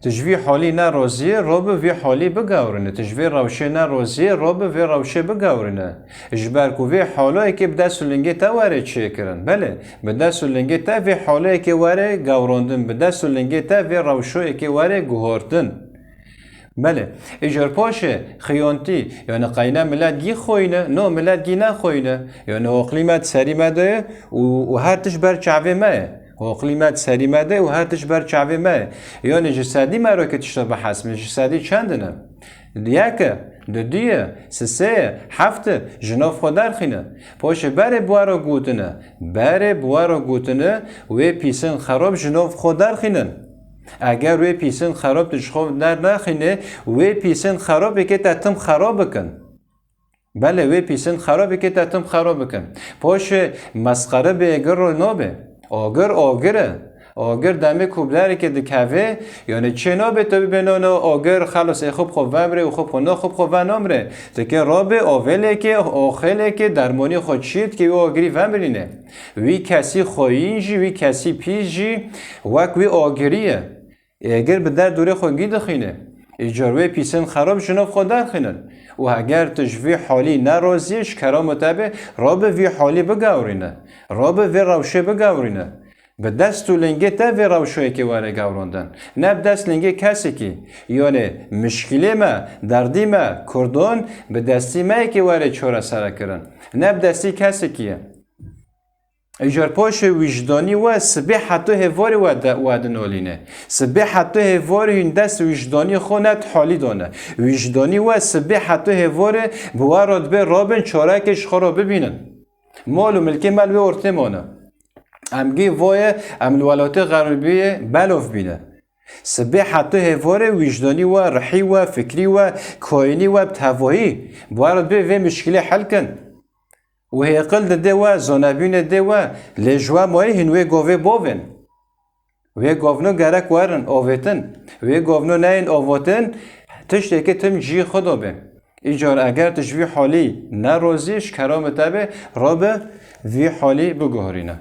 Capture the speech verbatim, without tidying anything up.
Tu ji vî halî neroziyê, ro bi vî halî bigawrîne. Tu ji vê rewşê neroziyê, ro bi vê rewşê bigawrîne. Ji ber ku vê haloyekê bi dest û lingê te were çêkirin. Belê, bi dest û lingê te vê haloyekê were gawrandin, bi dest û lingê te vê rewşoyekê were guhartin. Belê, îcar paşê xiyontî, yani qeyne milet gî xoyne, no milet gî nexoyne. Yani oqlî me di serî me de ye û, û her tişt ber çavê me ye. Oqlî me di serî me de û her tişt ber çavê me ye. Yani ji sedî me ro ke tişta bihesibin, ji sedî çend in? Yek e, du, du ye, sisê ye, heft e, ji nav xwe derxîne. Paşê berê bi we re gotine, berê bi we re gotine, wê pîsên xerab ji nav xwe derxînin. Eger wê pîsên xerab tu ji xwe dernaxînî, wê pîsên xerabê ke te tim xerab bikin. Belê, wê pîsên xerabê ke te tim xerab bikin. Paşê mesxere bi êgir re nabe. Agir, agir e. Agir demê ku bi derê ke dikeve, yani çê nabe tu bibê no, no, agir xelas ê xwe bi xwe vemrê û xwe bi xwe no, xwe bi xwe venamrê. Tu ke rabe, avêlekê, axêlekê, dermanî xwe çî dike, wê agirî vemrîne. Wî kesî xweyîn jî, wî kesî pîs jî wek wî agirî ye. Êgir bi derdorê xwe gî dixîne. Îcar wê pîsên xerab ji nav xwe derxînin. Û heger tu ji vî halî nerazî yî, ji kerama te be, rabe vî halî bigewrîne. Rabe vê rewşê bigewrîne. Bi dest û lingê te vê rewşoyekê were gewrandin. Ne bi dest lingê kesekî. Yanê mişkilê me, derdî me, kurdan bi destî me yekê were çaresere kirin. Ne bi destî kesekî ye. Îcar paşê wijdanî we sibê heto hêvarê we de, we dinolîne. Sibê heto hêvarê hûn dest wijdanî xwe ne di halî dane. Wijdanî we sibê heto hêvarê bi we re dibe rabin çareke ji xwe re bibînin. Mal û milkê me li wê ortê mane. Em gê voye em li welatê xeribiyê belov bîne. Sibê heto hêvarê wijdanî we, rihî we, fikrî we, koyînî we bi tevahî bi we re dibe vê mişkilê hel kin. Û hêqil dide we, zonebînê dê we, lê ji we mayî hîn wê govê bovên. Wê govno gerek werin, ovêtin. Wê govno neyên ovotin, tiştê ke tim cî xwe dobe. Îcar eger tu ji vî halî nerozî, ji kerama te be, rabe vî halî biguhorîne.